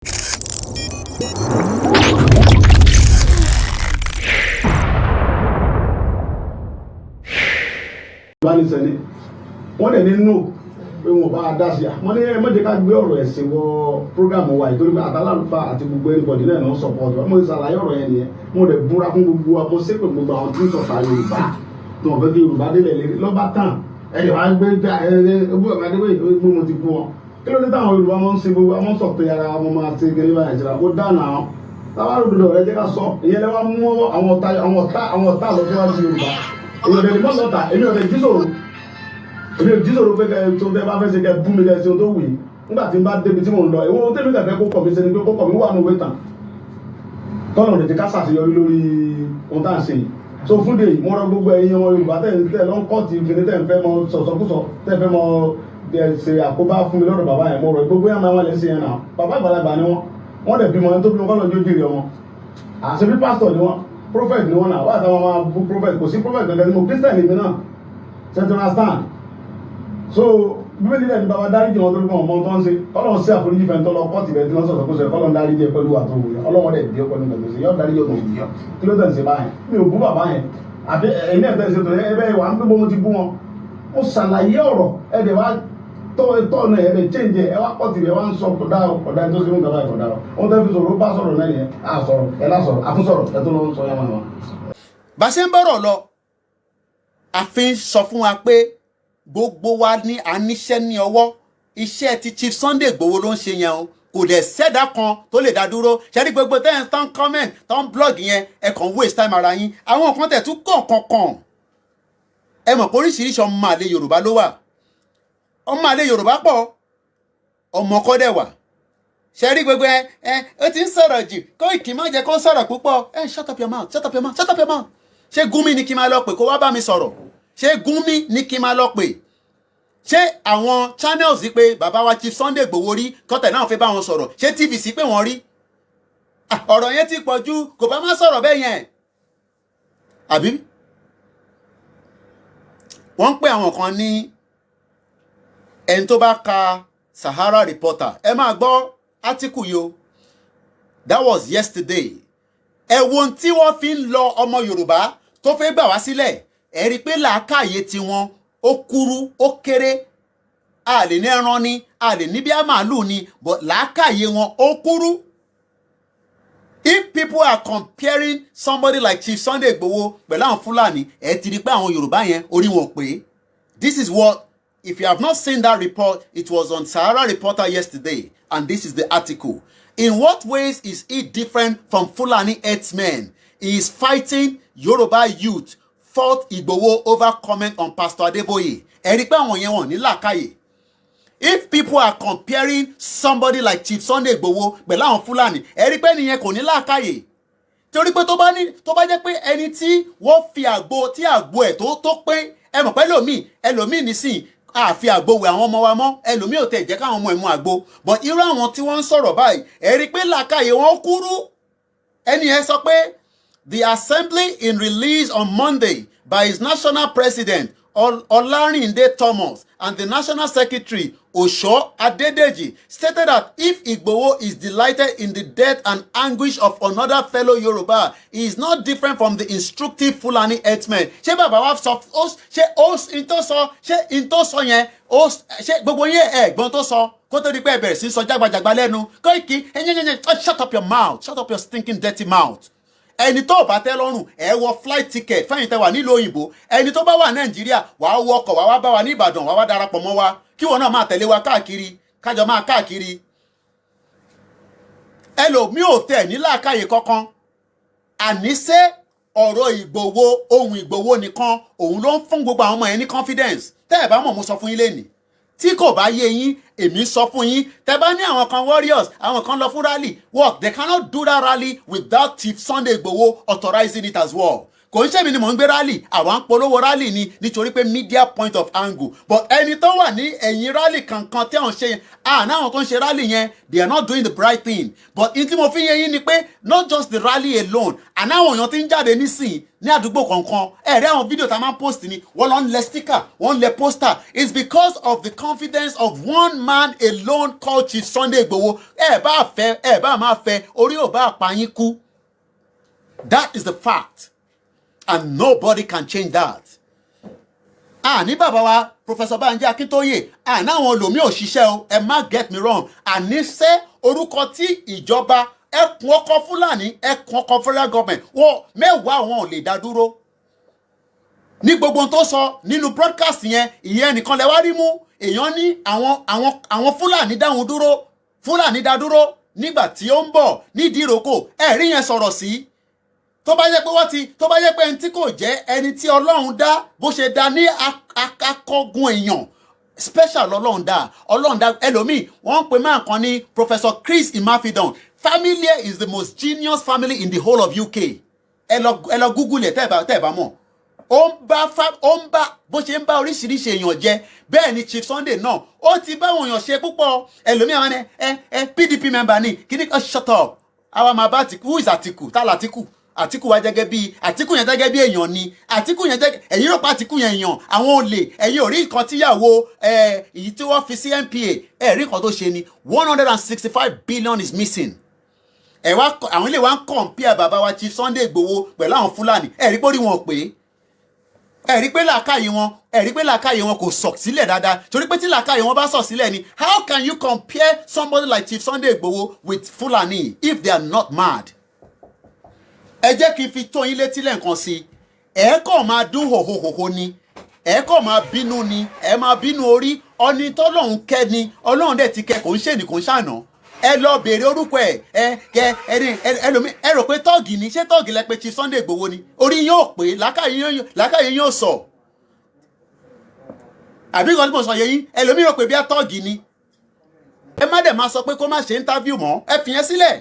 Ìbánisẹ̀ni wọ́n dẹ̀ ní no pé wọn ò bá a dá sí i. Wọ́n ní ẹ má jẹ́ ká gbé ọ̀rọ̀ ẹ̀sìn wọ program wa yìí, torí pé àtàlálùfà àti gbogbo anybody náà ló ń support wa. Mo ti ṣàlàyé ọ̀rọ̀ yẹn nìyẹn. Mo dẹ̀ búra fún gbogbo wa, mo ṣépè gbogbo àwọn tí ń sọ̀tà Yorùbá tí wọ́n fẹ́ kí Yorùbá délẹ̀ lérí lọ́ba tán. Ẹ lè wá gbé ẹ ẹ ẹ mo ti bú wọn. Kí ló dé táwọn Yorùbá máa ń ṣe gbogbo àwọn sọ̀tẹ̀ ara wọn, máa ṣe gẹ́gẹ́ báyìí ṣe kó dáná táwọn àròdòdò rẹ jẹ́ ká sọ ìyẹn lẹ́wọ́n mú àwọn ọ̀tá, àwọn ọ̀tá, àwọn ọ̀tá lọ síwájú Yorùbá. Èyí ọ̀dẹ̀ ni mọ́ lọ́ta. Èmi ọ̀dẹ̀ jísòrò, èmi ò jísòrò pé kẹ́ tó tẹ́ bá fẹ́ ṣe kẹ́ bú mi, kẹ́ ṣe ohun tó wù yín. Nígbà tí n bá débi tí mò ń lọ, ìwọ ohun tẹ́mi kẹfẹ́ kó kọ̀ mí ṣe ni pé kó kọ̀ mí wà nù wé tàn tọ́nà lè ti ká ṣàṣeyọrí lórí ohun tá à ń ṣe yìí. So fún de mo rọ gbogbo ẹ̀yin ọmọ Yorùbá tẹ̀ ń tẹ̀ lọ́n kọ́ọ̀tì ìfìní, tẹ̀ ń fẹ́ mọ sọ̀sọ̀kúsọ, tẹ̀ fẹ́ mọ ṣe àkóbá fún mi lọ́dọ̀ bàbá yẹn, mo rọ gbogbo yẹn máa wà lẹ́sìn yẹn náà. Bàbá àgbàlagbà ni wọ́n, wọ́n dẹ̀ bímọ. Ẹni tó bímọ kọ́ lọ́jọ́ jèrè ọmọ. Àṣebí pásítọ̀ ni wọ́n, prophet ni wọ́n náà wọ́n àtàwọn máa bú prophet. Kò sí prophet gangan ni mo, Christian ni mi náà ṣe ti understand. So Bíbélì dẹ̀ ní bàbá dáríjì wọn torí pé wọn mọ ohun tó ń ṣe. Ọlọ́run sí àforíjì fẹ́ tó lọ kọ́ọ̀tì rẹ̀ tí wọ́n sọ̀rọ̀ kó sọ kọ́lọ́run dáríjì ẹ pẹ̀lú àtọwò yẹn. Ọlọ́run dẹ̀ bí ọ pẹ̀lú nǹkan tó ṣe yọ dáríjì ọ̀tún ìdí ọ. Kí ló tẹ̀ ń ṣe báyẹn? Mi ò bú bàbá yẹn àbí ẹ̀yin náà tẹ̀ ń ṣe tó ẹ bẹ́ẹ̀ wà ń pé mo ti bú wọn. Mo ṣàlàyé ọ̀rọ̀, ẹ dẹ̀ wá tọ́ tọ́ náà, ẹ dẹ̀ change ẹ wá kọ́ọ̀tì rẹ̀ wá ń sọ kọ̀dá kọ̀dá tó ṣe ń gàbá ìkọ̀dá wọn tẹ́ fi sọ̀rọ̀ bá sọ̀rọ̀ náà yẹn à sọ̀rọ̀ ẹ lá sọ̀rọ̀ àtúnṣọ̀rọ̀ ẹ tó lọ ń sọ yẹn wọn. Bá ṣe ń bọ̀rọ̀ lọ, a fi ń sọ fún wa pé gbogbo wa ní à ń níṣẹ́ ní ọwọ́. Iṣẹ́ ti Chief Sunday Igboho ló ń ṣe yẹn o, kò dẹ̀ sẹ́dá kan tó lè dá dúró. Ṣẹ́rí gbogbo tẹ́ ń tán comment, tán blog yẹn, ẹ kàn waste time ara yín. Àwọn kan tẹ̀ tún kàn kàn. Ẹ mọ̀ pé oríṣiríṣi ọmọ àlè Yorùbá ló wà. Ọmọ àlè Yorùbá pọ̀, ọmọ kọ́ dẹ̀ wà. Ṣẹ́rí gbogbo ẹ ẹ ó ti ń sọ̀rọ̀ jù. Koiki, má jẹ́ kó sọ̀rọ̀ púpọ̀. Ẹ shut up your mouth, shut up your mouth, shut up your mouth. Ṣé Gúnmi ni kí n máa lọ pè kó wá bá mi sọ̀rọ̀? Ṣé Gúnmi ni kí n máa lọ pè? Ṣé àwọn channels pé bàbá wa Chief Sunday Igboho rí kọ́tẹ̀ náà fẹ́ bá wọn sọ̀rọ̀? Ṣé TVC pé wọ́n rí? Ọ̀rọ̀ yẹn ti pọ̀ jù, kò bá má sọ̀rọ̀ bẹ́ẹ̀ yẹn. Àbí wọ́n ń pè àwọn kan ní ẹni tó bá ka Sahara Reporter, ẹ máa gbọ́ átíkù yìí o. That was yesterday. Ẹ wo ohun tí wọ́n fi ń lọ ọmọ Yorùbá tó fẹ́ gbà wá sílẹ̀. Ẹ rí i pé làákàyè tiwọn ó kúrú, ó kéré. A lè ní ẹran ni, a lè ní bí a màálù ni, but làákàyè wọn ó kúrú. If people are comparing somebody like Chief Sunday Igboho pẹ̀lú àwọn Fúlàní, ẹ ti rí i pé àwọn Yorùbá yẹn, orí wọn pé. This is what, if you have not seen that report, it was on Sahara Reporter yesterday, and this is the article. In what ways is he different from Fulani herdsmen? He is fighting. Yoruba youth fought Igboho over comment on Pastor Adeboye. Ẹ rí i pé àwọn yẹn, wọ́n ní làákàyè. If people are comparing somebody like Chief Sunday Igboho pẹ̀lú àwọn Fúlàní, ẹ rí i pé nìyẹn kò ní làákàyè, torí pé tó bá ní, tó bá jẹ́ pé ẹni tí wọ́n fi àgbo tí àgbo ẹ̀ tó pé, ẹ mọ̀ pé ẹlòmíì, ẹlòmíì nísìn àfi àgbo wẹ̀ àwọn ọmọ wa mọ́, ẹlòmíì ò tẹ̀ jẹ́ káwọn ọmọ ẹ̀ mu àgbo, but irú àwọn tí wọ́n ń sọ̀rọ̀ báyìí, ẹ rí i pé làákàyè wọn kúrú. Ẹni yẹn sọ pé the assembly in release on Monday by his national president, Olarinde Thomas, and the national secretary, Osho Adedeji, stated that if Igboho is delighted in the death and anguish of another fellow Yoruba, he is not different from the instructive Fulani herdsmen. Ṣé bàbá wa sọ ó? Ṣé ó n tó sọ, ṣé n tó sọ yẹn ó, ṣé gbogbo yẹn ẹ̀gbọ́n tó sọ kó tó di pé ẹ bẹ̀rẹ̀ sí sọ jágbajàgba lẹ́nu? Koiki, ẹ̀yẹ́nyẹ́nyẹ́, shut up your mouth, shut up your stinking dirty mouth. Ẹni tó bá tẹ́ lọ́rùn, ẹ wọ flight ticket fẹ́yìn tẹ́ wà nílùú òyìnbó. Ẹni tó bá wà Nàìjíríà, wàá wọ ọkọ̀, wàá wá bá wa ní Ìbàdàn, wàá wá darapọ̀ mọ́ wa, kí wọn náà máa tẹ̀lé wa káàkiri, kájọ máa káàkiri. Ẹlòmíì ò tẹ̀ ní làákàyè kankan. Àníṣe ọ̀rọ̀ Ìgbòho, ohun Ìgbòho nìkan, òun ló ń fún gbogbo àwọn ọmọ yẹn ní confidence. Tẹ́ ẹ̀ bá mọ̀, mo sọ fún yín lénìí. Tí kò bá yé yín, èmi sọ fún yín. Tẹ́ bá ní àwọn kan warriors, àwọn kan lọ fún rally, what, they cannot do that rally without Chief Sunday Igboho authorizing it as well. Kò ń ṣèmi ni mò ń gbé rally, àwa ń polówó rally ni nítorí pé media point of angle. But ẹni tó wà ní ẹ̀yìn rally kankan tí àwọn ṣe yẹn, àná àwọn tó ń ṣe rally yẹn, they are not doing the right thing. But in tí mo fi yé yín ni pé not just the rally alone, àná àwọn èèyàn ti ń jáde nísìnyí ní àdúgbò kọ̀ọ̀kan. Ẹ̀rí àwọn fídíò tá a máa ń post ni wọ́n lọ ń lẹ sticker, wọ́n ń lẹ poster. It's because of the confidence of one man alone called Chief Sunday Igboho. Ẹ bá fẹ́, ẹ bá máa fẹ́, orí ò bá pa yín kú. That is the fact and nobody can change that. Àní bàbá wa Professor Banji Akintoye, àní àwọn olòmí ò ṣiṣẹ́ o, ẹ má get me wrong. Àníṣe orúkọ tí ìjọba ẹkùn ọkọ Fúlàní, ẹkùn ọkọ federal government, wọn mẹ́wàá, wọn ò lè dá dúró ní gbogbo ohun tó sọ nínú broadcast yẹn. Ìyẹn nìkan lẹ wá rí mú. Èèyàn ní àwọn Fúlàní dáhùn dúró, Fúlàní dá dúró nígbà tí ó ń bọ̀ nídìí ìrókò. Ẹ̀rí yẹn sọ̀rọ̀ sí tó bá yẹ pé wọ́n ti, tó bá yẹ pé ẹni tí kò jẹ́ ẹni tí Ọlọ́run dá bó ṣe dá ní akọgun èèyàn special, Ọlọ́run dá, Ọlọ́run dá ẹlòmíì. Wọ́n ń pè máa kan ní Professor Chris Imafidon. Family is the most genius family in the whole of UK. Ẹ lọ Google ẹ tẹ́ ẹ bá mọ̀. Ó ń bá bó ṣe ń bá oríṣiríṣi èèyàn jẹ, bẹ́ẹ̀ ni Chief Sunday náà ó ti bá àwọn èèyàn ṣe púpọ̀. Ẹlòmíì àwọn ẹ PDP member ni kíní kan. Shut up. Àwa máa bá Àtìkù. Who is Àtìkù? Tá l'Àtìkù? Àtìkù wa jẹ́gẹ́ bí Àtìkù yẹn jẹ́gẹ́ bí èèyàn ni Àtìkù yẹn jẹ́gẹ́. Ẹ̀yin rò pé Àtìkù yẹn èèyàn, àwọn olè. Ẹ̀yin ò rí nǹkan tíyàwó ẹ̀ èyí tí wọ́n fi sí NPA, ẹ̀ rí nǹkan tó ṣe ni. 165 billion is missing. Ẹ̀ wá àwọn ilé wa ń compare bàbá wa Chief Sunday Igboho pẹ̀lú àwọn Fúlàní. Ẹ̀ rí pórí wọn pé, ẹ rí pé làákàyè wọn, ẹ rí pé làákàyè wọn kò sọ̀ sílẹ̀ dáadáa, torí pé tí làákàyè wọn bá sọ̀ sílẹ̀ ni, how can you compare somebody like Chief Sunday Igboho with Fulani if they are not mad? Ẹ jẹ́ kí n fi tó yín létí lẹ́ǹkan sí i. Ẹ kàn máa dún hòhòhòhò ni, ẹ kàn máa bínú ni, ẹ máa bínú orí ọni tọ́lọ́hún kẹ́ ni. Ọlọ́run dẹ̀ ti kẹ́, kò ń ṣèní, kò ń ṣàná. Ẹ lọ bèrè orúkọ ẹ. Ẹ kẹ ẹni ẹlòmí, ẹ rò pé tọ́ọ̀gì ni. Ṣé tọ́ọ̀gì lẹ pé Chief Sunday Igboho ni? Orí yín ò pé, làákàyè yín ò sọ. Àbí nǹkan tí mo sọ yẹ yín? Ẹlòmí rò pé bí tọ́ọ̀gì ni. Ẹ má dẹ̀ máa sọ pé kó má ṣe interview mọ́. Ẹ fìyẹn sílẹ̀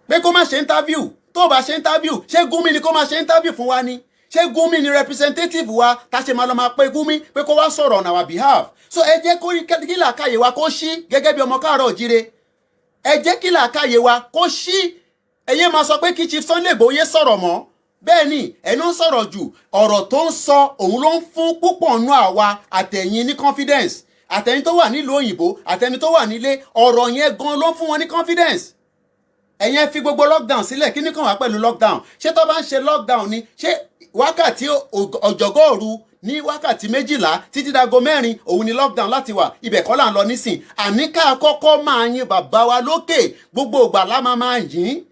pé kó má ṣe interview. Tó o bá ṣe interview, ṣé Gumi ni kó má ṣe interview fún wa ni? Ṣé Gumi ni representative wa tá a ṣe máa lọ máa pé Gumi pé kó wá sọ̀rọ̀ on our behalf? So ẹ jẹ́ kí làákàyè wa kó ṣí gẹ́gẹ́ bí ọmọ káàárọ̀ òjíire. Ẹ jẹ́ kí làákàyè wa kó ṣí. Ẹ̀yin máa sọ pé kí Chief Sunday Igboho yé sọ̀rọ̀ mọ́. Bẹ́ẹ̀ ni, ẹnu ń sọ̀rọ̀ jù. Ọ̀rọ̀ tó ń sọ òun ló ń fún púpọ̀ nú àwa àtẹ̀yìn ní confidence, àtẹ̀yìn tó wà nílùú òyìnbó, àtẹ̀yìn tó wà nílé. Ọ̀rọ̀ yẹn gan ló ń fún wọn ní confidence. Ẹ̀yin ẹ fi gbogbo lockdown sílẹ̀. Kí ni kàn wá pẹ̀lú lockdown? Ṣé tó bá ń ṣe lockdown ni, ṣé wákàtí ọ̀jọ̀gọ́ òru ní wákàtí 12 títí dago 4 òun ni lockdown láti wà? Ibẹ̀ kọ́ là ń lọ nísìn. Àní ká kọ́kọ́ máa yin bàbá wa lókè. Gbogbo ìgbà la máa yìn.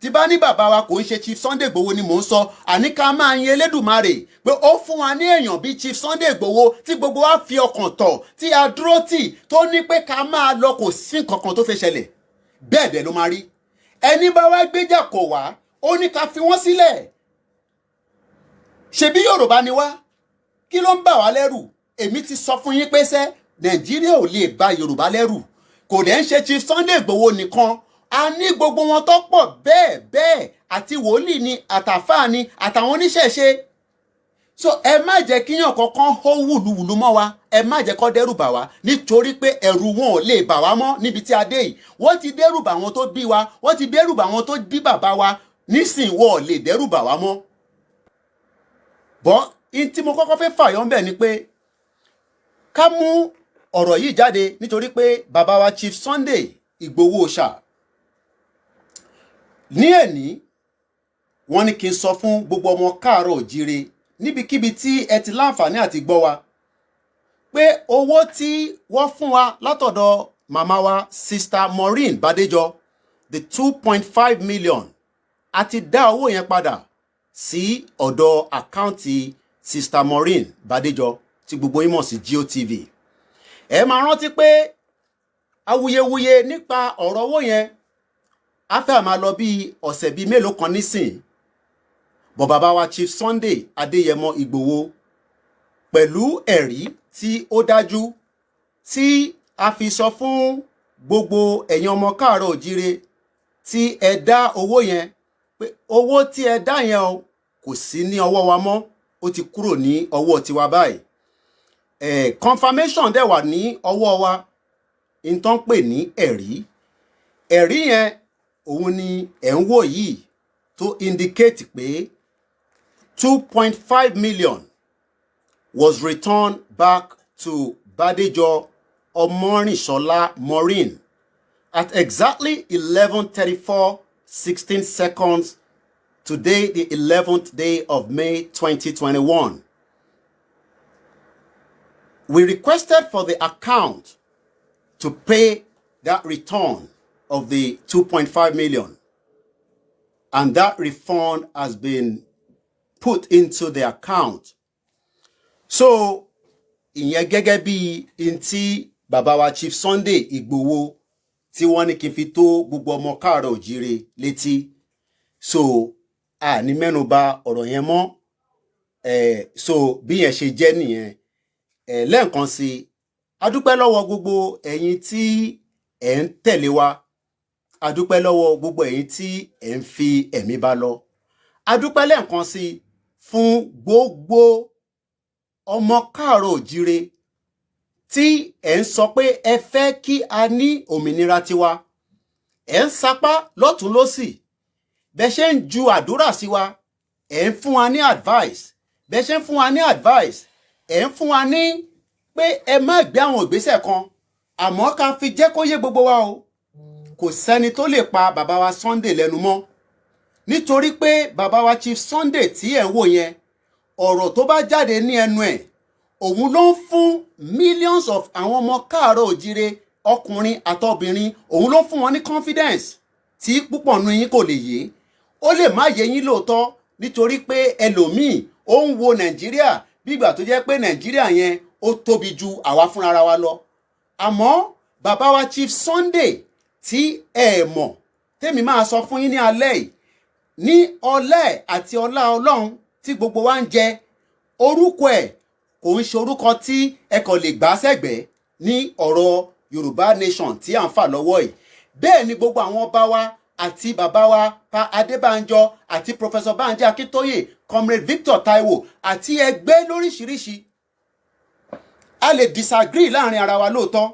Tí bá ní bàbá wa, kò ń ṣe Chief Sunday Igboho ni mò ń sọ. Àní ká máa yin Elédùmarè pé ó fún wa ní èèyàn bíi Chief Sunday Igboho tí gbogbo wa fi ọkàn tọ̀, tí a dúró tì, tó ní pé ká máa lọ, kò sí nǹkan kan tó fẹ́ ṣẹlẹ̀. Bẹ́ẹ̀ dẹ̀ ló máa rí. Ẹni bá wá gbéjà kò wá, ó ní ká fi wọ́n sílẹ̀. Ṣebí Yorùbá ni wá, kí ló ń bà wá lẹ́rù? Èmi ti sọ fún yín pé sẹ́ Nàìjíríà ò lè bà Yorùbá lẹ́rù. Kò dẹ̀ ń ṣe Chief Sunday Igboho nìkan, a ní gbogbo wọn tó pọ̀ bẹ́ẹ̀ bẹ́ẹ̀, àti wòlíì ni, àtàfáà ni, àtàwọn oníṣẹ̀ṣe. So ẹ má jẹ́ kíyàn kankan hó wùlúwùlú mọ́ wa. Ẹ má jẹ́ kó dẹ́rù bà wá, nítorí pé ẹ̀rù wọn ò lè bà wá mọ́ níbi tí a dé yìí. Wọ́n ti dẹ́rù bà wọn tó bí wa, wọ́n ti dẹ́rù bà wọn tó bí bàbá wa. Nísìnyí, wọn ò lè dẹ́rù bà wá mọ́. Bọ́ in tí mo kọ́kọ́ fẹ́ fàyọ́ ń bẹ̀ ni pé ká mú ọ̀rọ̀ yìí jáde, nítorí pé bàbá wa Chief Sunday Ìgbòho ṣá ní èní, wọ́n ní kí n sọ fún gbogbo ọmọ káàárọ̀ òjíire níbikíbi tí ẹ ti láǹfààní àti gbọ́ wa pé owó tí wọ́n fún wa látọ̀dọ̀ màmá wa Sister Maureen Badejo, the 2.5 million, a ti dá owó yẹn padà sí ọ̀dọ̀ àkáǹtì Sister Maureen Badejo tí gbogbo yín mọ̀ sí GOTV. Ẹ máa rántí pé awuyewuye nípa ọ̀rọ̀ owó yẹn á fẹ́ máa lọ bí ọ̀sẹ̀ bíi mélòó kan nísìn bọ̀. Bàbá wa Chief Sunday Adéyẹmọ Ìgbòho, pẹ̀lú ẹ̀rí tí ó dájú tí a fi sọ fún gbogbo ẹ̀yin ọmọ káàárọ̀ òjíire tí ẹ dá owó yẹn pé owó tí ẹ dá yẹn o, kò Kò sí ní ọwọ́ wa mọ́, ó ti kúrò ní ọwọ́ tiwa báyìí. Confirmation dẹ̀ wà ní ọwọ́ wa, n tó ń pè ní ẹ̀rí. Ẹ̀rí yẹn òun ni ẹ̀ ń wò yìí, tó indicate pé 2.5 million was returned back to Badejo Omorinsola Maureen at exactly 11:34:16 today, the 11th day of May 2021. We requested for the account to pay that return of the 2.5 million, and that refund has been put into the account. So, ìyẹn gẹ́gẹ́ bí n tí bàbá wa Chief Sunday Igboho tí wọ́n ní kí n fi tó gbogbo ọmọ káàárọ̀ òjíire létí. So, a ní mẹ́nuba ọ̀rọ̀ yẹn mọ́. So bí yẹn ṣe jẹ́ nìyẹn. Lẹ́ẹ̀kan sí i, a dúpẹ́ lọ́wọ́ gbogbo ẹ̀yin tí ẹ̀ ń tẹ̀lé wa, a dúpẹ́ lọ́wọ́ gbogbo ẹ̀yin tí ẹ̀ ń fi ẹ̀mí bá lọ, a dúpẹ́ lẹ́ẹ̀kan sí i fún gbogbo ọmọ káàárọ̀ òjíire tí ẹ̀ ń sọ pé ẹ fẹ́ kí a ní òmìnira tiwa. Ẹ̀ ń sapá lọ́tún lọ́sì, bẹ́ẹ̀ ṣe ń ju àdúrà sí wa, ẹ̀ ń fún wa ní advice, bẹ́ẹ̀ ṣe ń fún wa ní advice, ẹ̀ ń fún wa ní pé ẹ má gbé àwọn ìgbésẹ̀ kan. Àmọ́ ká fi jẹ́ kó yé gbogbo wa o, kò sẹ́ni tó lè pa bàbá wa Sunday lẹ́nu mọ́, nítorí pé bàbá wa Chief Sunday tí ẹ̀ ń wò yẹn, ọ̀rọ̀ tó bá jáde ní ẹnu ẹ̀, òun ló ń fún millions of àwọn ọmọ káàárọ̀ òjíire, ọkùnrin àtobìnrin, òun ló ń fún wọn ní confidence tí púpọ̀ nínú yín kò lè yé. Ó lè má yé yín lóòótọ́, nítorí pé ẹlòmíì ó ń wo Nàìjíríà bí ìgbà tó jẹ́ pé Nàìjíríà yẹn ó tóbi ju àwa fúnra wa lọ. Àmọ́ bàbá wa Chief Sunday tí ẹ mọ̀, tèmi máa sọ fún yín ní alẹ́ yìí, ní ọlá ẹ̀ àti ọlá Ọlọ́run tí gbogbo wa ń jẹ, orúkọ ẹ̀ kò ń ṣe orúkọ tí ẹ kàn lè gbà sẹ́gbẹ̀ẹ́ ní ọ̀rọ̀ Yorùbá Nation tí à ń fà lọ́wọ́ yìí. Bẹ́ẹ̀ ni gbogbo àwọn ọba wa àti bàbá wa Pa Adébánjọ àti Professor Banji Akíntóyè, Comrade Victor Taiwo àti ẹgbẹ́ lóríṣiríṣi. A lè disagree láàrin ara wa lóòótọ́,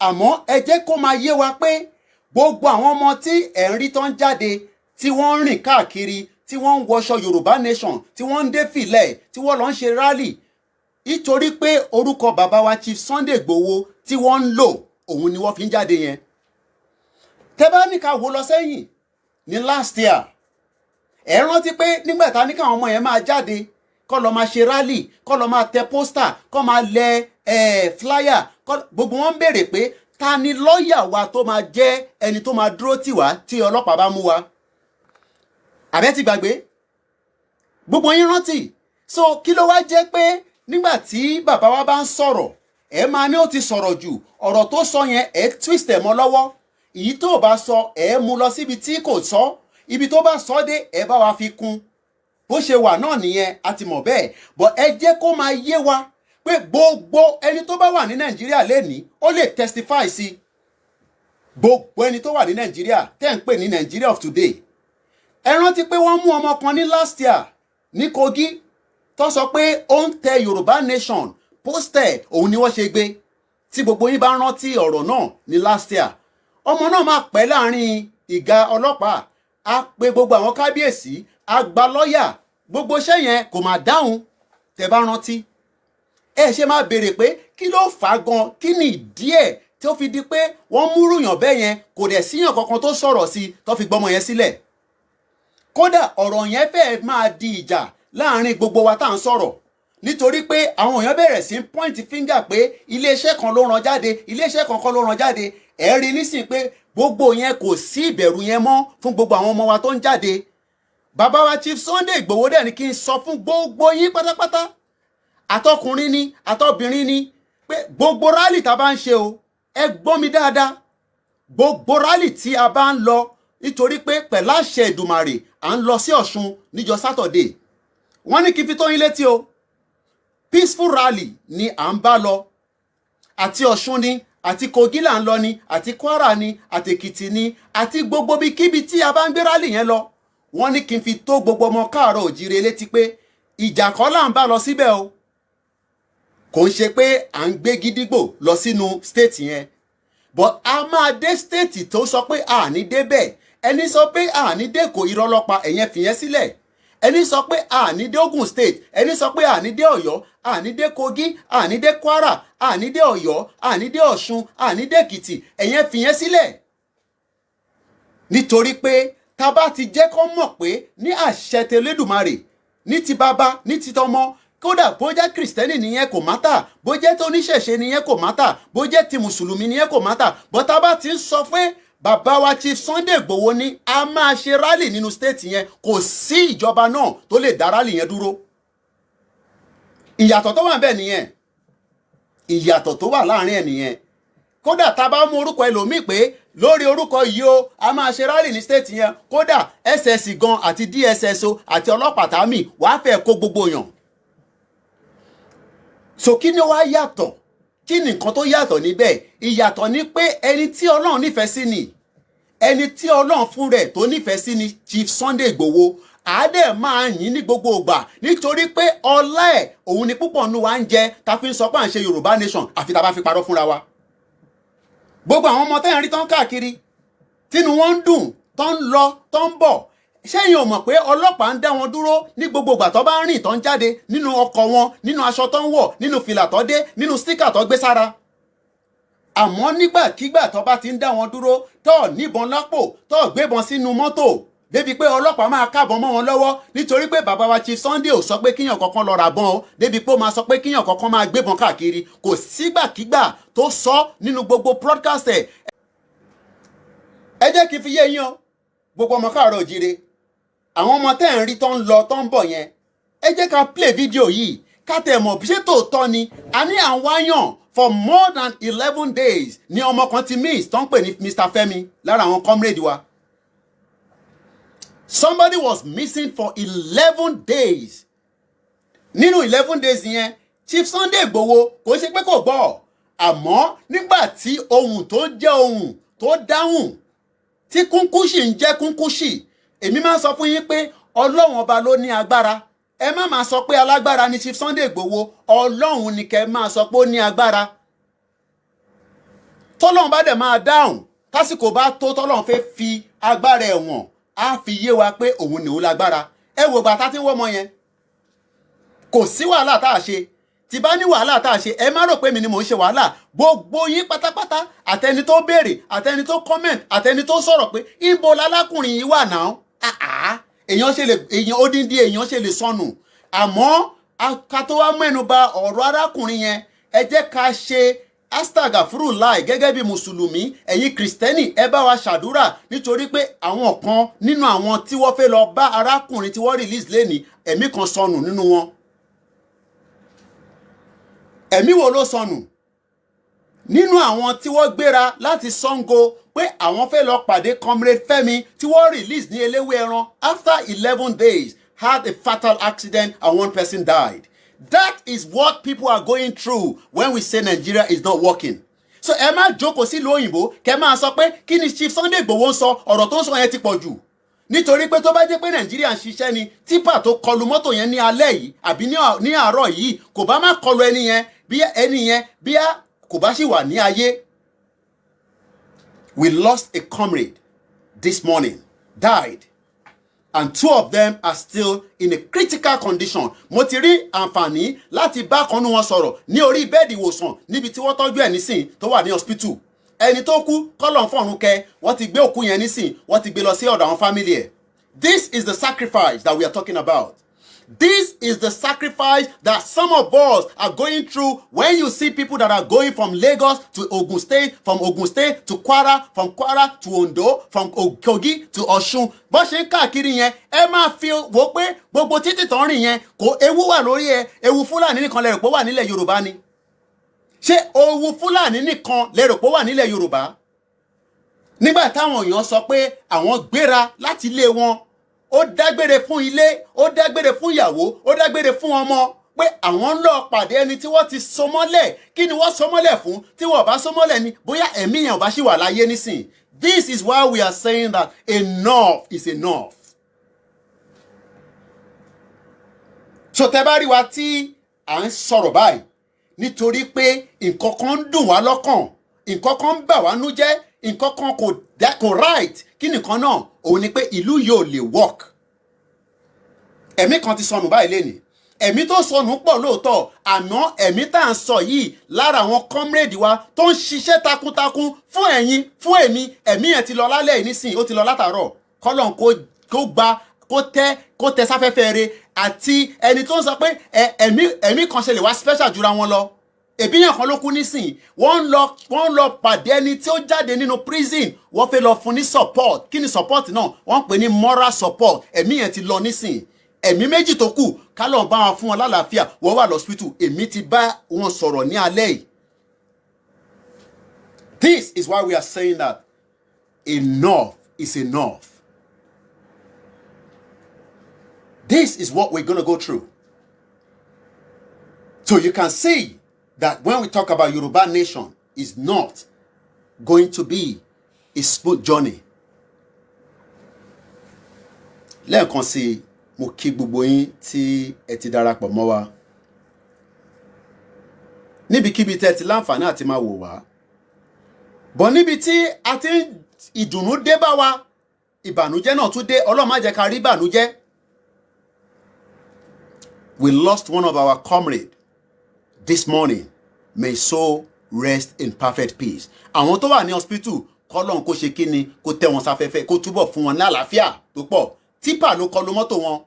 àmọ́ ẹ jẹ́ kó máa yé wa pé gbogbo àwọn ọmọ tí ẹ̀ ń rí tó ń jáde, tí wọ́n ń rìn káàkiri, tí wọ́n ń wọṣọ Yorùbá Nation, tí wọ́n ń dé fìlẹ̀, tí wọ́n lọ ń ṣe rally, nítorí pé orúkọ bàbá wa Chief Sunday Igboho tí wọ́n ń lò, òun ni wọ́n fi ń jáde yẹn. Tẹ́ bá ní ká wò lọ sẹ́yìn ní last year, ẹ rántí pé nígbà tá ní káwọn ọmọ yẹn máa jáde, kọ́ lọ máa ṣe rally, kọ́ lọ máa tẹ poster, kọ́ máa lẹ flyer, gbogbo wọn ń béèrè pé ta ni lọ́ọ̀yà wa tó máa jẹ́ ẹni tó máa dúró tì wá tí ọlọ́pàá bá mú wa? Àbẹ́ ti gbàgbé? Gbogbo yín rántí. So kí ló wá jẹ́ pé nígbà tí bàbá wa bá ń sọ̀rọ̀, ẹ máa ní ó ti sọ̀rọ̀ jù, ọ̀rọ̀ tó sọ yẹn, ẹ twist ẹ̀ mọ́ lọ́wọ́, èyí tó bá sọ, ẹ mú lọ síbi tí kò sọ, ibi tó bá sọ dé, ẹ bá wa fi kún? Bó ṣe wà náà nìyẹn, a ti mọ̀ bẹ́ẹ̀ bọ̀. Ẹ jẹ́ kó máa yé wa pé gbogbo ẹni tó bá wà ní Nàìjíríà lẹ́nìí, ó lè testify sí. Gbogbo ẹni tó wà ní Nàìjíríà tẹ́ ń pè ní Nàìjíríà of today, ẹ rántí pé wọ́n mú ọmọ kan ní last year ní Kogi tó sọ pé ó ń tẹ Yorùbá Nation poster, òun ni wọ́n ṣe gbé. Tí gbogbo yín bá rántí ọ̀rọ̀ náà ní last year, ọmọ náà máa pẹ́ láàrin ìgá ọlọ́pàá, á pe gbogbo àwọn kábíyèsí, á gba lọ́ọ̀yà, gbogbo iṣẹ́ yẹn kò máa dáhùn. Tẹ́ bá rántí, ẹ ṣe máa béèrè pé kí ló fà á gan, kí ni ìdí ẹ̀ tí ó fi di pé wọ́n múrùyàn bẹ́ẹ̀ yẹn, kò dẹ̀ síyàn kankan tó sọ̀rọ̀ sí tó fi gbọ́mọ yẹn sílẹ̀. Kódà ọ̀rọ̀ yẹn fẹ́ẹ́ máa di ìjà láàrin gbogbo wa tá à ń sọ̀rọ̀, nítorí pé àwọn èèyàn bẹ̀rẹ̀ sí point finger pé iléeṣẹ́ kan ló ràn jáde, iléeṣẹ́ kan kọ́ ló ràn jáde. Ẹ̀ rí nísìnyí pé gbogbo yẹn, kò sí ìbẹ̀rù yẹn mọ́ fún gbogbo àwọn ọmọ wa tó ń jáde. Bàbá wa Chief Sunday Igboho dẹ̀ ní kí n sọ fún gbogbo yín pátápátá, àtọkùnrin ni àtọbìnrin ni, pé gbogbo rally tá a bá ń ṣe o, ẹ gbọ́ mi dáadáa, gbogbo rally tí a bá ń lọ, nítorí pé pẹ̀lú àṣẹ Èdùmàrè, à ń lọ sí Ọ̀ṣun níjọ́ Saturday. Wọ́n ní kí n fi tó yín létí o, peaceful rally ni à ń bá lọ. Àti Ọ̀ṣun ni, àti Kogi là ń lọ ni, àti Kwara ni, àti Èkìtì ni, àti gbogbo ibikíbi tí a bá ń gbé rally yẹn lọ. Wọ́n ní kí n fi tó gbogbo ọmọ káàárọ̀ òjíire létí pé ìjà kọ́ là ń bá lọ síbẹ̀ o. Kò ń ṣe pé à ń gbé gídígbò lọ sínú state yẹn, but a máa dé state tó sọ pé a ní débẹ̀. Ẹni sọ pé a ní dẹ́kọ̀, irọ́ lọ́pa ẹ̀yẹn, fìyẹn sílẹ̀. Ẹni sọ pé a ní dé Ogun State, ẹni sọ pé a ní dé Ọ̀yọ́, a ní dé Kogi, a ní dé Kwara, a ní dé Ọ̀yọ́, a ní dé Ọ̀ṣun, a ní dé Èkìtì, ẹ̀yẹn fìyẹn sílẹ̀. Nítorí pé tá bá ti jẹ́ kó mọ̀ pé ní àṣẹ tẹlẹ́dùmarè, ní ti bàbá, ní ti tọmọ, kódà bó jẹ́ Kìrìsìtẹ́nì nìyẹn, kò matter. Bó jẹ́ tó oníṣẹ̀ṣe nìyẹn, kò matter. Bó jẹ́ ti Mùsùlùmí nìyẹn, kò matter. Bọ́tá bá ti ń sọ pé bàbá wa Chief Sunday Igboho ní a máa ṣe rally nínú state yẹn, kò sí ìjọba náà tó lè dá rally yẹn dúró. Ìyàtọ̀ tó wà bẹ́ẹ̀ nìyẹn, ìyàtọ̀ tó wà láàrin ẹ̀ nìyẹn. Kódà tá a bá mú orúkọ ẹlòmíì pé lórí orúkọ yìí o, a máa ṣe rally ní state yẹn, kódà SS gan àti DSS o àti ọlọ́pàá tàmí wàá fẹ́ kó gbogbo yàn. So kí ni wàá yàtọ̀? Kí ni nǹkan tó yàtọ̀ níbẹ̀? Ìyàtọ̀ ni pé ẹni tí Ọlọ́run nífẹ̀ẹ́ sí ni, ẹni tí Ọlọ́run fún rẹ̀ tó nífẹ̀ẹ́ sí ni Chief Sunday Igboho. Àádẹ́ máa yìn ní gbogbo ìgbà, nítorí pé ọlá ẹ̀ òun ni púpọ̀ nù wá ń jẹ ta fi ń sọ pé à ń ṣe Yorùbá Nation, àfi tá a bá fi parọ́ fúnra wa. Gbogbo àwọn ọmọ tẹ́yìn rí tán káàkiri, tínú wọn ń dùn, tó ń lọ, tó ń bọ̀, ṣẹ́yìn ò mọ̀ pé ọlọ́pàá ń dá wọn dúró ní gbogbo ìgbà tó bá ń rìn, tó ń jáde nínú ọkọ̀ wọn, nínú aṣọ tó ń wọ̀, nínú fìlà tó dé, nínú sticker tó gbé sára? Àmọ́ nígbàkigbà tó bá ti ń dá wọn dúró, tó níbọn lápò, tó gbébọn sínú mọ́tò, débi pé ọlọ́pàá máa kábọn mọ́ wọn lọ́wọ́, nítorí pé bàbá wa Chief Sunday ò sọ pé kíyàn kankan lọ ra bọ́n o, débi pé ó máa sọ pé kíyàn kankan máa gbébọn káàkiri. Kò sígbàkigbà tó sọ nínú gbogbo broadcast ẹ̀. Ẹ jẹ́ kí n fi yé yín o, gbogbo ọmọ káàárọ̀ òjíire, àwọn ọmọ tẹ́ ń rí tó ń lọ, tó ń bọ̀ yẹn, ẹ jẹ́ ká play video yìí, ká tẹ̀ mọ̀ ṣé tòótọ́ ni. A ní à ń wáyàn for more than 11 days ní ọmọ kan ti miss, tó ń pè ní Mr Femi, lára àwọn comrade wa. Somebody was missing for 11 days. Nínú 11 days yẹn, Chief Sunday Igboho kò ṣe pé kò gbọ́, àmọ́ nígbà tí ohun tó jẹ́ ohun tó dáhùn tí kúnkúṣì ń jẹ́ kúnkúṣì, èmi máa ń sọ fún yín pé Ọlọ́run Ọba ló ní agbára. Ẹ má máa sọ pé alágbára ni Chief Sunday Igboho, Ọlọ́run ni kẹ́ máa sọ pé ó ní agbára. Tọ́lọ́run bá dẹ̀ máa dáhùn, tásìkò bá tó, tọ́lọ́run fẹ́ fi agbára ẹ̀wọ̀n, á fi yé wa pé òun ni òun lágbára. Ẹ wò gbà tá tí ń wọ́ ọmọ yẹn, kò sí wàhálà tá a ṣe. Tí bá ní wàhálà tá a ṣe, ẹ má rò pé mi ni mò ń ṣe wàhálà. Gbogbo yín pátápátá, àtẹni tó béèrè, àtẹni tó comment, àtẹni tó sọ̀rọ̀ pé ibo lálákùnrin yìí wà náà, èèyàn ṣe lè, èèyàn odindi èèyàn ṣe lè sọnù. Àmọ́ ká tó wá mẹ́nu bà ọ̀rọ̀ arákùnrin yẹn, ẹ jẹ́ ká ṣe astagafurulai gẹ́gẹ́ bí Mùsùlùmí. Ẹ̀yin Kìrìsìtẹ́nì, ẹ bá wa ṣàdúrà, nítorí pé àwọn kan nínú àwọn tí wọ́n fẹ́ lọ bá arákùnrin tí wọ́n release lẹ́ni, ẹ̀mí kan sọnù nínú wọn. Ẹ̀mí wo ló sọnù nínú àwọn tí wọ́n gbéra láti Sango pé àwọn fẹ́ lọ pàdé Comrade Fẹ́mi tí wọ́n release ní Eléwé Ẹran after 11 days, had a fatal accident and one person died? That is what people are going through when we say Nigeria is not working. So ẹ má jókòó sílùú òyìnbó kẹ máa sọ pé kí ni Chief Sunday Igboho ń sọ, ọ̀rọ̀ tó ń sọ yẹn ti pọ̀ jù. Nítorí pé tó bá jẹ́ pé Nàìjíríà ń ṣiṣẹ́ ni, tipper tó kọlu mọ́tò yẹn ní alẹ́ yìí àbí ní àárọ̀ yìí kò bá má kọlu ẹni yẹn, bí ẹni yẹn bí kò bá sì wà ní ayé. We lost a comrade this morning, died, and two of them are still in a critical condition. Mo ti rí àǹfààní láti bá kan nínú wọn sọ̀rọ̀ ní orí bẹ́ẹ̀dì ìwòsàn níbi tí wọ́n tọ́jú ẹ̀ nísìn tó wà ní hospital. Ẹni tó kú, kọ́lọ̀ fọ̀run kẹ, wọ́n ti gbé òkú yẹn nísìn, wọ́n ti gbé lọ sí ọ̀dọ̀ àwọn family ẹ̀. This is the sacrifice that we are talking about. This is the sacrifice that some of us are going through when you see people that are going from Lagos to Ogun State, from Ogun State to Kwara, from Kwara to Ondo, from Kogi to Ọ̀ṣun. Bó ṣe ń káàkiri yẹn, ẹ máa fi wò pé gbogbo títì tó ń rìn yẹn, kò ewu wà lórí ẹ. Ewu Fúlàní nìkan lẹ rò pé ó wà nílẹ̀ Yorùbá ni? Ṣé ewu Fúlàní nìkan lẹ rò pé ó wà nílẹ̀ Yorùbá? Nígbà táwọn èèyàn sọ pé àwọn gbéra láti ilé wọn, ó dágbére fún ilé, ó dágbére fún ìyàwó, ó dágbére fún ọmọ, pé àwọn ń lọ pàdé ẹni tí wọ́n ti so mọ́lẹ̀. Kí ni wọ́n so mọ́lẹ̀ fún? Tí wọ́n bá so mọ́lẹ̀ ni, bóyá ẹ̀mí yẹn ò bá ṣì wà láyé nísìn. This is why we are saying that enough is enough. So tẹ́ bá rí wa tí à ń sọ̀rọ̀ báyìí, nítorí pé nǹkan kan ń dùn wá lọ́kàn, nǹkan kan ń bà wá nú jẹ́, nǹkan kan kò right. Kí nìkan náà? Òun ni pé ìlú yóò lè work. Ẹ̀mí kan ti sọnù báyìí lénìí. Ẹ̀mí tó sọnù pọ̀ lóòótọ́, àmọ́ ẹ̀mí tá à ń sọ yìí, lára àwọn comrade wa tó ń ṣiṣẹ́ takuntakun fún ẹ̀yin, fún èmi, ẹ̀mí yẹn ti lọ lálẹ́ yìí nísìnyí. Ó ti lọ látàárọ̀. Kọ́lọ́n kó gba, kó tẹ́ sáfẹ́fẹ́ re. Àti ẹni tó ń sọ pé ẹ̀mí kan ṣe lè wá special jura wọn lọ. Èbíyàn kan ló kú nísìnyí. Wọ́n ń lọ pàdé ẹni tí ó jáde nínú prison. Wọ́n fẹ́ lọ fún ní support. Kí ni support náà? Wọ́n ń pè ní moral support. Ẹ̀mí yẹn ti lọ nísìnyí. Ẹ̀mí méjì tó kù, kálọ̀ bá wọn fún wọn lálàáfíà. Wọ́n wà lọ́sípítù. Èmi ti bá wọn sọ̀rọ̀ ní alẹ́ yìí. This is why we are saying that enough is enough. This is what we're gonna go through. So you can see that when we talk about Yoruba nation, it's not going to be a smooth journey. Lẹ́ẹ̀kan sí i, mo kí gbogbo yín tí ẹ ti darapọ̀ mọ́ wa níbikíbi tẹ́ ẹ ti láǹfààní àti máa wò wá bọ̀. Níbi tí a ti ń ìdùnnú dé bá wa, ìbànújẹ́ náà tún dé. Ọlọ́run má jẹ́ ká rí ìbànújẹ́. We lost one of our comrade this morning. May soul rest in perfect peace. Àwọn tó wà ní hospital, kọ́lọ́n kó ṣe kí ni, kó tẹ́ wọn sáfẹ́fẹ́, kó túbọ̀ fún wọn ní àlàáfíà tó pọ̀. Tipper ló kọlu mọ́tò wọn.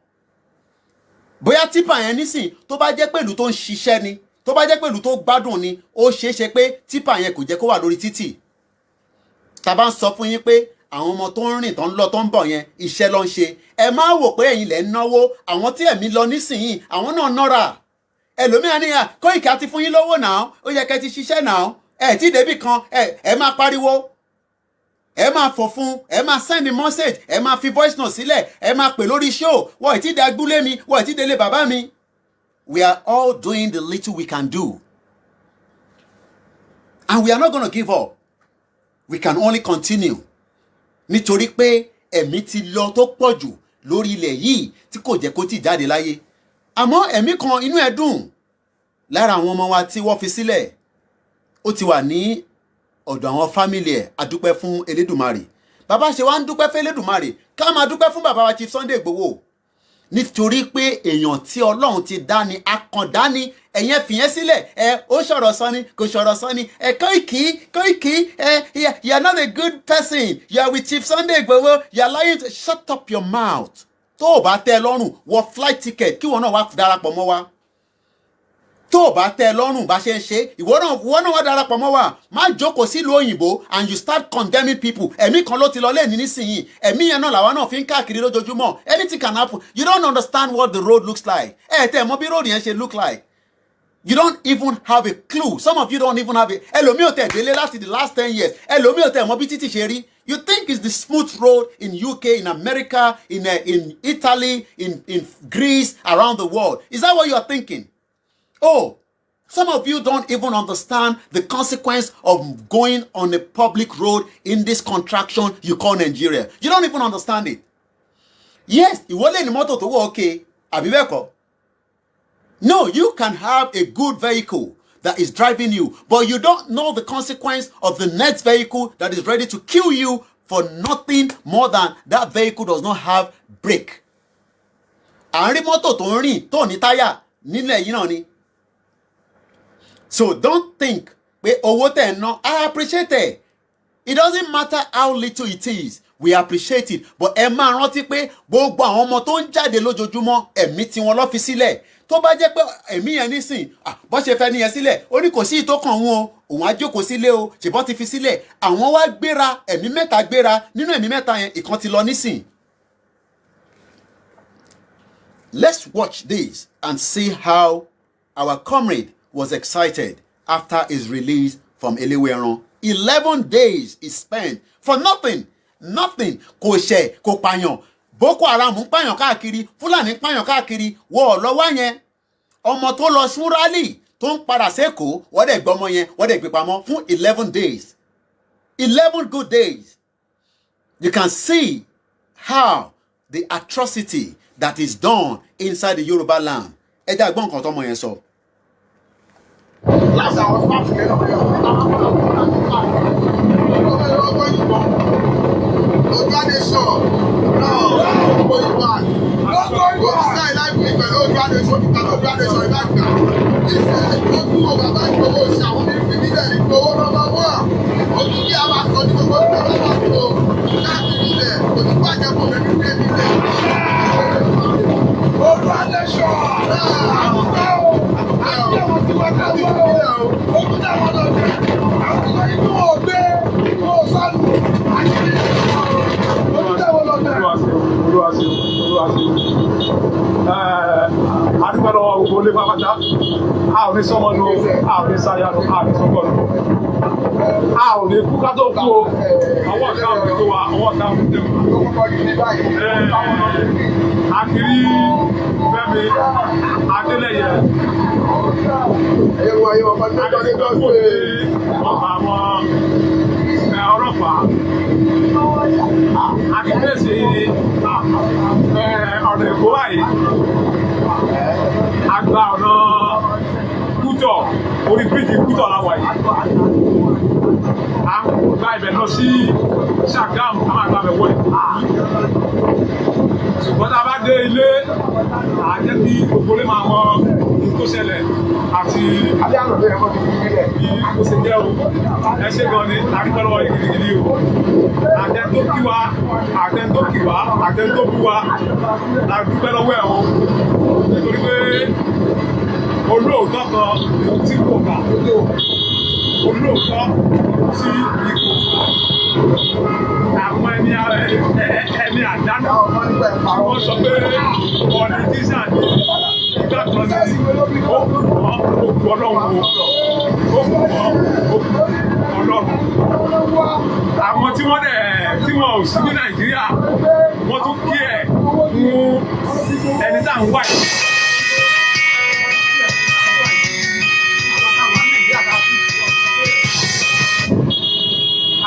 Bóyá tipper yẹn nísìn, tó bá jẹ́ pẹ̀lú tó ń ṣiṣẹ́ ni, tó bá jẹ́ pẹ̀lú tó gbádùn ni, ó ṣeé ṣe pé tipper yẹn kò jẹ́ kó wà lórí títì. Tá a bá ń sọ fún yín pé àwọn ọmọ tó ń rìn, tó ń lọ, tó ń bọ̀ yẹn, iṣẹ́ ló ń ṣe. Ẹ má wò pé ẹ̀yin lẹ̀ ń náwó. Àwọn tí ẹ̀mí lọ nísìnyìí, àwọn náà nọ́ra. Ẹlòmíràn ní à Kóìkì àti fún yín lówó náà, ó yẹ kẹ́ ti ṣiṣẹ́ náà. Ẹ tí débì kan, ẹ máa pariwo, ẹ máa fọ̀ fún, ẹ máa send message, ẹ máa fi voice note sílẹ̀, ẹ máa pè lórí show. Wọ́n ì tí dé agbúlé mi, wọ́n ì tí délé bàbá mi. We are all doing the little we can do, and we are not gonna give up. We can only continue, nítorí pé ẹ̀mí ti lọ tó pọ̀ jù lórí ilẹ̀ yìí tí kò jẹ́ kó tì jáde láyé. Àmọ́ ẹ̀mí kan, inú ẹ̀ dùn lára àwọn ọmọ wa tí wọ́n fi sílẹ̀, ó ti wà ní ọ̀dọ̀ àwọn family ẹ̀. Adúpẹ́ fún Elédùmarè. Bàbá ṣe wá ń dúpẹ́ fún Elédùmarè, ká máa dúpẹ́ fún bàbá wa Chief Sunday Igboho, nítorí pé èèyàn tí Ọlọ́run ti dá ni, akàndá ni. Ẹ̀yẹn fìyẹn sílẹ̀. Ẹ ó sọ̀rọ̀ sọ ni, kò sọ̀rọ̀ sọ ni. Ẹ Kóìkì, Kóìkì, ẹ, you are not a good person. You are with Chief Sunday Igboho. You are lying to shut up your mouth. Tó o bá tẹ́ ẹ lọ́rùn, wọ flight ticket kí wọn náà wá darapọ̀ mọ́ wa. Tó o bá tẹ́ ẹ lọ́rùn bá ṣe ń ṣe, ìwọ náà wá darapọ̀ mọ́ wa. Má jókòó sílùú òyìnbó and you start condemning people. Ẹ̀mí kan ló ti lọ lẹ́ẹ̀ni nísìnyìí. Ẹ̀mí yẹn náà làwa náà fi ń káàkiri lójoojúmọ́. Anything can happen. You don't understand what the road looks like. Ẹ tẹ́ ẹ mọ̀ bí road yẹn ṣe look like. You don't even have a clue. Some of you don't even have a. Ẹlòmíì ò tẹ̀ délé láti the last 10 years. Ẹlòmíì ò tẹ̀ mọ̀ bí títì ṣe rí. You think it's the smooth road in UK, in America, in Italy, in Greece, around the world? Is that what you are thinking? Oh, some of you don't even understand the consequence of going on a public road in this contraction you call Nigeria. You don't even understand it. Yes, ìwọ lè ní mọ́tò tó wọ̀ okay, àbí bẹ́ẹ̀ kọ́? No, you can have a good vehicle that is driving you, but you don't know the consequence of the next vehicle that is ready to kill you for nothing more than that vehicle does not have brake. À ń rí mọ́tò tó ń rìn tó ní táyà nílẹ̀ yìí náà ni. So don't think pé owó tẹ̀ ń ná, I appreciate it. It doesn't matter how little it is, we appreciate it. But ẹ máa rántí pé gbogbo àwọn ọmọ tó ń jáde lójoojúmọ́, ẹ̀mí tí wọ́n lọ́ fi sílẹ̀. Tó bá jẹ́ pé ẹ̀mí yẹn nísìn, bó ṣe fẹ́ nìyẹn sílẹ̀, ó ní kò sí ìtókàn wọn o, òun á jókòó sílé o, ṣèbọ́n ti fi sílẹ̀. Àwọn wá gbéra, ẹ̀mí mẹ́ta gbéra. Nínú ẹ̀mí mẹ́ta yẹn, ìkan ti lọ nísìn. Let's watch this and see how our comrade was excited after his release from Eleweran. 11 days he spent for nothing, nothing. Kò ṣẹ̀, kò pààyàn. Boko Haram ń pààyàn káàkiri, Fúlàní ń pààyàn káàkiri. Wọ́n ò lọ wá yẹn. Ọmọ tó lọ fún rally tó ń padà sẹ́kọ̀ọ́, wọ́n dẹ̀ gbọ́ ọmọ yẹn, wọ́n dẹ̀ gbé pamọ́ fún 11 days. 11 good days. You can see how the atrocity that is done inside the Yoruba land. Ẹ jẹ́ àgbọ̀n nǹkan tọ́mọ yẹn sọ. Láti àwọn staff yẹn náà yọ ọmọ yìnbọn. Oòduà Nation náà going back. Kò sí láìpẹ́ pẹ̀lú Oòduà Nation nípa Oòduà Nation ìbáàgbà. Ìfẹ́ ìgbógun bàbá Ìgbòho ṣe àwọn ìfìdílẹ̀ Ìgbòho number one. Ojú bí a máa sọ ní gbogbo ìjọba máa tó káàkiri ilẹ̀ kò ní bàjẹ́ kò ní dé nílẹ̀. Oòduà Nation! Àdúgbò o! Àti àwọn tí wọ́n ká wọ́n o! Ojú táwọn lọ jẹ́! Àwọn tí wọ́n inú wọn gbé! Wọn ò sánú! Àti ojú táwọn lọ jẹ́! Olúwa ṣeun, Olúwa ṣeun, Olúwa ṣeun. Adúpẹ́ lọ́wọ́ gbogbo ilé pápátá. A ò ní sọ́mọ́ nu, a ò ní sáyà nu, a ò ní sọ́kọ̀ nu. A ò ní kú ká tó kú o. Ọwọ́ ọ̀tá ò ní tó wa, ọwọ́ ọ̀tá ò ní tẹ̀ wá. Akiri Fẹ́mi Adélẹ́yẹ. Adélẹ́yẹ ọba àwọn ọlọ́pàá. Akíndèsí ọ̀nà Èkó báyìí. A gba ọ̀nà Kútọ̀, orí bíríjì Kútọ̀ la wà yìí. A gba ibẹ̀ lọ sí Ṣàgámù, a máa gba ibẹ̀ wọlé. Ṣùgbọ́n tá a bá dé ilé, à á jẹ́ kí gbogbo ilé máa mọ ohun tó ṣẹlẹ̀ àti bí ó ṣe jẹ́ o. Ẹ ṣé gan ni, a dúpẹ́ lọ́wọ́ yín gidigidi o. Àtẹni tó kí wa, àtẹni tó kì wá, àtẹni tó bú wa, la dúpẹ́ lọ́wọ́ ẹ̀ o. Nítorí pé olóòótọ́ kan tí kò kà, olóòótọ́ tí ikú àwọn ẹni àdánù wọ́n sọ pé politician ni ìgbà kan ní ó kù wọ́n, ó kù Ọlọ́run o, ó kù wọ́n, ó kù Ọlọ́run. Àwọn tí wọ́n dẹ̀ tí wọ́n ò sí ní Nàìjíríà, wọ́n tún kí ẹ̀ fún ẹni tá à ń wá yìí.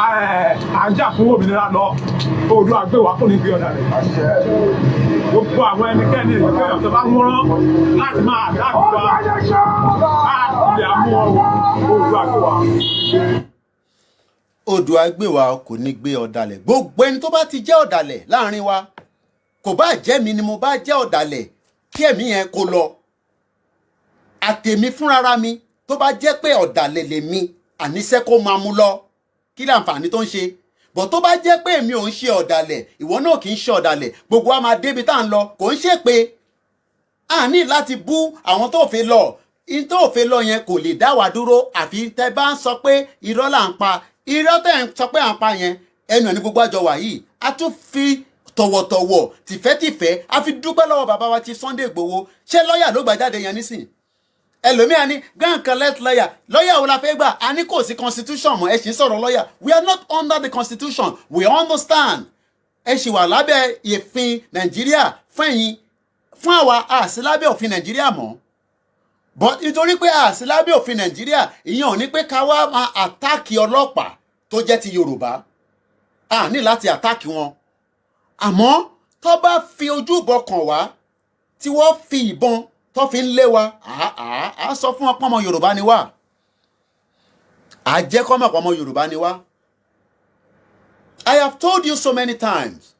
À ń jà fún òmìnira lọ, Oòduà gbé wa kò ní gbé ọ̀dà rẹ̀. Gbogbo àwọn ẹnikẹ́ni ìgbéyàwó tó bá wọ́n láti máa dáàbò wa á lè mú ọ, Oòduà gbé wa. Oòduà gbé wa kò ní gbé ọ̀dàlẹ̀. Gbogbo ẹni tó bá ti jẹ́ ọ̀dàlẹ̀ láàrin wa, kò bá jẹ́ mi ni mo bá jẹ́ ọ̀dàlẹ̀, kí ẹ̀mí yẹn kó lọ. Àtẹ̀mí fúnrara mi tó bá jẹ́ pé ọ̀dàlẹ̀ lèmi, àníṣe kó máa mú lọ, kí láǹfààní tó ń ṣe? Bọ̀ tó bá jẹ́ pé èmi ò ń ṣe ọ̀dàlẹ̀, ìwọ náà kì í ṣe ọ̀dàlẹ̀, gbogbo wa máa débi tá à ń lọ. Kò ń ṣe pé a ní láti bú àwọn tó fi lọ in tó fi lọ yẹn, kò lè dá wa dúró. Àfi tẹ bá ń sọ pé irọ́ là ń pa. Irọ́ tẹ̀ ń sọ pé à ń pa yẹn, ẹnu ẹ̀ ní gbogbo àjọ wà yìí. A tún fi tọ̀wọ̀tọ̀wọ̀, tìfẹ́tìfẹ́, a fi dúpẹ́ lọ́wọ́ bàbá wa ti Sunday Igboho. Ṣé lọ́ọ̀yà ló gbà jáde yẹn nísìn? Ẹlòmíà ní grand collect lawyer. Lawyer wo la fẹ́ gbà? A ní kò sí constitution mọ́, ẹ sì ń sọ̀rọ̀ lawyer. We are not under the constitution, we understand. Ẹ sì wà lábẹ́ òfin Nàìjíríà fún ẹ̀yin, fún àwa a sí lábẹ́ òfin Nàìjíríà mọ́. But nítorí pé a sí lábẹ́ òfin Nàìjíríà, ìyẹn ò ní pé ká wá máa attack ọlọ́pàá tó jẹ́ ti Yorùbá. A ní láti attack wọn, àmọ́ tó bá fi ojú ìbọn kàn wá, tí wọ́n fi ìbọn tó fi ń lé wa, à sọ fún wọn pọ́nmọ Yorùbá ni wá. À jẹ́ kọ́ mọ̀ pọ́nmọ Yorùbá ni wá. I have told you so many times.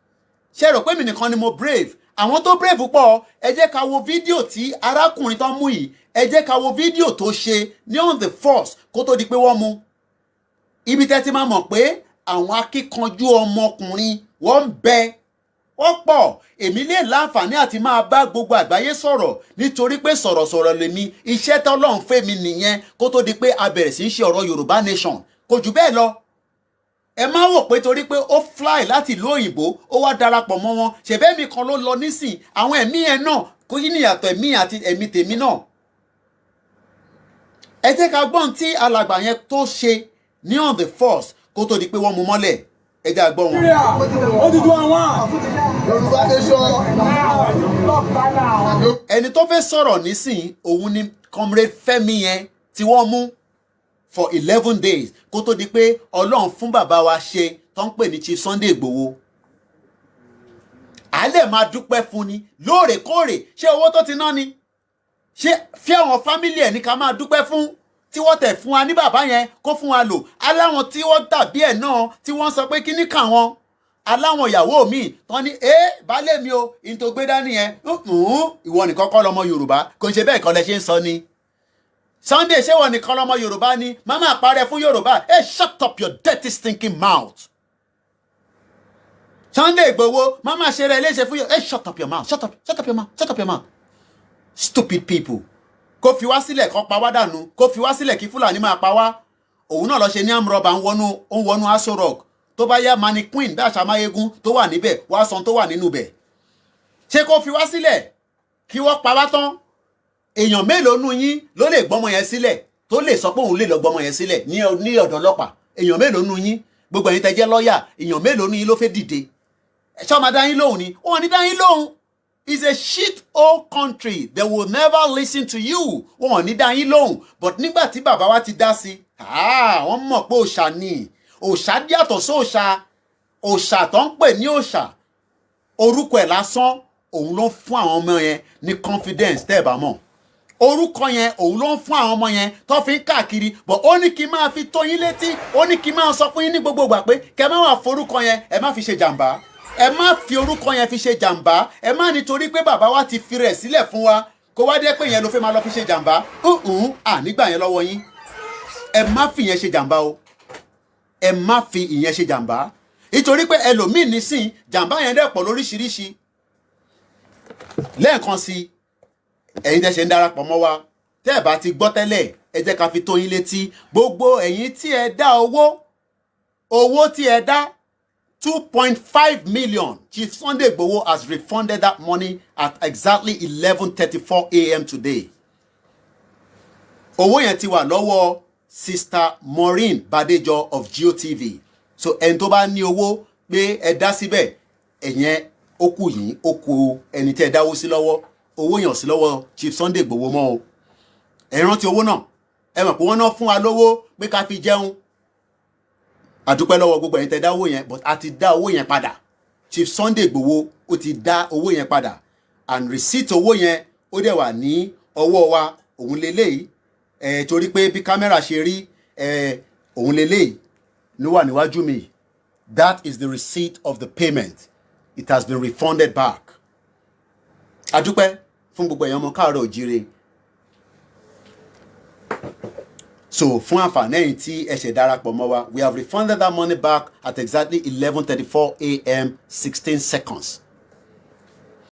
Ṣé rò pé mi nìkan ni mo brave? Àwọn tó brave pọ̀. Ẹ jẹ́ ká wo fídíò tí arákùnrin tó mú yìí. Ẹ jẹ́ ká wo fídíò tó ṣe ní on the first kó tó di pé wọ́n mú. Ibi tẹ́ ti máa mọ̀ pé àwọn akíkanjú ọmọkùnrin wọ́n ń bẹ, wọ́n pọ̀. Èmi lè láǹfààní àti máa bá gbogbo àgbáyé sọ̀rọ̀ nítorí pé sọ̀rọ̀sọ̀rọ̀ lèmi. Iṣẹ́ tọ́lọ́run fẹ́ mi nìyẹn kó tó di pé a bẹ̀rẹ̀ sí í ṣe ọ̀rọ̀ Yorùbá Nation. Kò jù bẹ́ẹ̀ lọ. Ẹ má wò pé torí pé ó fly láti ìlú òyìnbó, ó wá darapọ̀ mọ́ wọn. Ṣèbẹ́ mi kan ló lọ nísìn, àwọn ẹ̀mí yẹn náà kò yí ní ìyàtọ̀ ẹ̀mí àti ẹ̀mí tèmi náà. Ẹ jẹ́ ká gbọ́n tí alàgbà yẹn tó ṣe ní on the first kó tó di pé wọ́n mú mọ́lẹ̀. Ẹ jẹ́ àgbọ̀ wọn. Yorùbá Nation. Ẹni tó fẹ́ sọ̀rọ̀ nísìn, òun ni Comrade Fẹ́mi yẹn tí wọ́n mú for 11 days kó tó di pé Ọlọ́run fún bàbá wa ṣe tó ń pè ní Chief Sunday Igboho. À lè máa dúpẹ́ fún ni lóòrèkóòrè. Ṣé owó tó ti ná ni? Ṣé fí àwọn family ẹ̀ ní ká máa dúpẹ́ fún tí wọ́n tẹ̀ fún wa ní bàbá yẹn kó fún wa lò? Aláwọn tí wọ́n dàbí ẹ̀ náà tí wọ́n sọ pé kíní kà wọ́n, aláwọn ìyàwó mi tán ní ẹ baálé mi o, in tó gbé dání yẹn, ìwọ nìkan kọ́ lọmọ Yorùbá. Kò ń ṣe bẹ́ẹ̀ kọ́ lẹ ṣe ń sọ ni. Sunday, ṣé wọ́n nìkan lọmọ Yorùbá ni? Má parẹ́ fún Yorùbá. Ẹ shut up your dirty stinking mouth. Sunday Igboho, má má ṣe rẹ léṣe fún Yorùbá. Ẹ shut up your mouth, shut up, shut up your mouth, shut up your mouth. Stupid people. Kó fi wá sílẹ̀, kó pa wá dànù, kó fi wá sílẹ̀ kí Fúlàní máa pa wá. Òun náà lọ ṣe ní amrọ̀bà ń wọnú Aso Rock. Tó bá yá, mannequin bí àṣà máyégún tó wà níbẹ̀ wá san tó wà nínú bẹ̀. Ṣé kó fi wá sílẹ̀ kí wọ́n pa wá tán? Èèyàn mélòó nú yín ló lè gbọ́mọ yẹn sílẹ̀, tó lè sọ pé òun lè lọ gbọ́mọ yẹn sílẹ̀ ní ọ̀dọ̀ ọlọ́pàá? Èèyàn mélòó nú yín? Gbogbo ẹ̀yin tẹ́ jẹ́ lọ́ọ̀yà, èèyàn mélòó nú yín ló fẹ́ dìde? Ṣé ọmọ dá yín lóhùn ni? Wọn ní dá yín lóhùn. It's a shit hole country. They will never listen to you. Wọn ò ní dá yín lóhùn. But nígbà tí bàbá wa ti dá sí, wọ́n mọ̀ pé òòṣà ni. Òòṣà yàtọ̀ sí òòṣà. Òòṣà tó ń pè ní òòṣà, orúkọ ẹ̀ lásán, òun ló ń fún àwọn ọmọ yẹn ní confidence. Tẹ́ ẹ̀ bá mọ̀, orúkọ yẹn, òun ló ń fún àwọn ọmọ yẹn tó fi ń káàkiri. But ó ní kí n máa fi tó yín létí, ó ní kí n máa sọ fún yín ní gbogbo ìgbà pé kẹ́ má wà forúkọ yẹn, ẹ má fi ṣe jàǹbá. Ẹ má fi orúkọ yẹn fi ṣe jàǹbá. Ẹ má nítorí pé bàbá wa ti fi rẹ̀ sílẹ̀ fún wa, kó wá dé pé yẹn ló fẹ́ máa lọ fi ṣe jàǹbá. À nígbà yẹn lọ́wọ́ yín. Ẹ má fi yẹn ṣe jàǹbá o. Ẹ má fi ìyẹn ṣe jàǹbá, nítorí pé ẹlòmíì nísìn, jàǹbá yẹn dẹ̀ pọ̀ lóríṣiríṣi. Lẹ́ẹ̀kan sí, ẹ̀yin tẹ́ ṣe ń darapọ̀ mọ́ wa, tẹ́ ẹ̀ bá ti gbọ́ tẹ́lẹ̀, ẹ jẹ́ ká fi tó yín létí. Gbogbo ẹ̀yin tí ẹ dá owó, owó tí ẹ dá, 2.5 million, Chief Sunday Igboho has refunded that money at exactly 11:34 a.m. today. Owó yẹn ti wà lọ́wọ́ Sister Maureen Badejo of GOTV. So ẹni tó bá ní owó pé ẹ dá síbẹ̀, ẹ̀yẹn ó kù yín, ó kù ẹni tí ẹ dáwó sí lọ́wọ́. Owó yẹn ò sí lọ́wọ́ Chief Sunday Igboho mọ́ o. Ẹ rántí owó náà, ẹ mọ̀ pé wọ́n náà fún wa lówó pé ká fi jẹun. Àdúpẹ́ lọ́wọ́ gbogbo ẹ̀yin tẹ́ dá owó yẹn, but a ti dá owó yẹn padà. Chief Sunday Igboho ó ti dá owó yẹn padà, and receipt owó yẹn, ó dẹ̀ wà ní ọwọ́ wa. Òun leléyìí ẹ̀, torí pé bí kámẹ́rà ṣe rí ẹ̀, òun leléyìí ló wà níwájú mi. That is the receipt of the payment. It has been refunded back. Àdúpẹ́ fún gbogbo ẹ̀yin ọmọ káàárọ̀ òjíire. So fún àǹfààní ẹ̀yin tí ẹ ṣẹ̀ darapọ̀ mọ́ wa, we have refunded that money back at exactly 11:34 a.m. 16 seconds.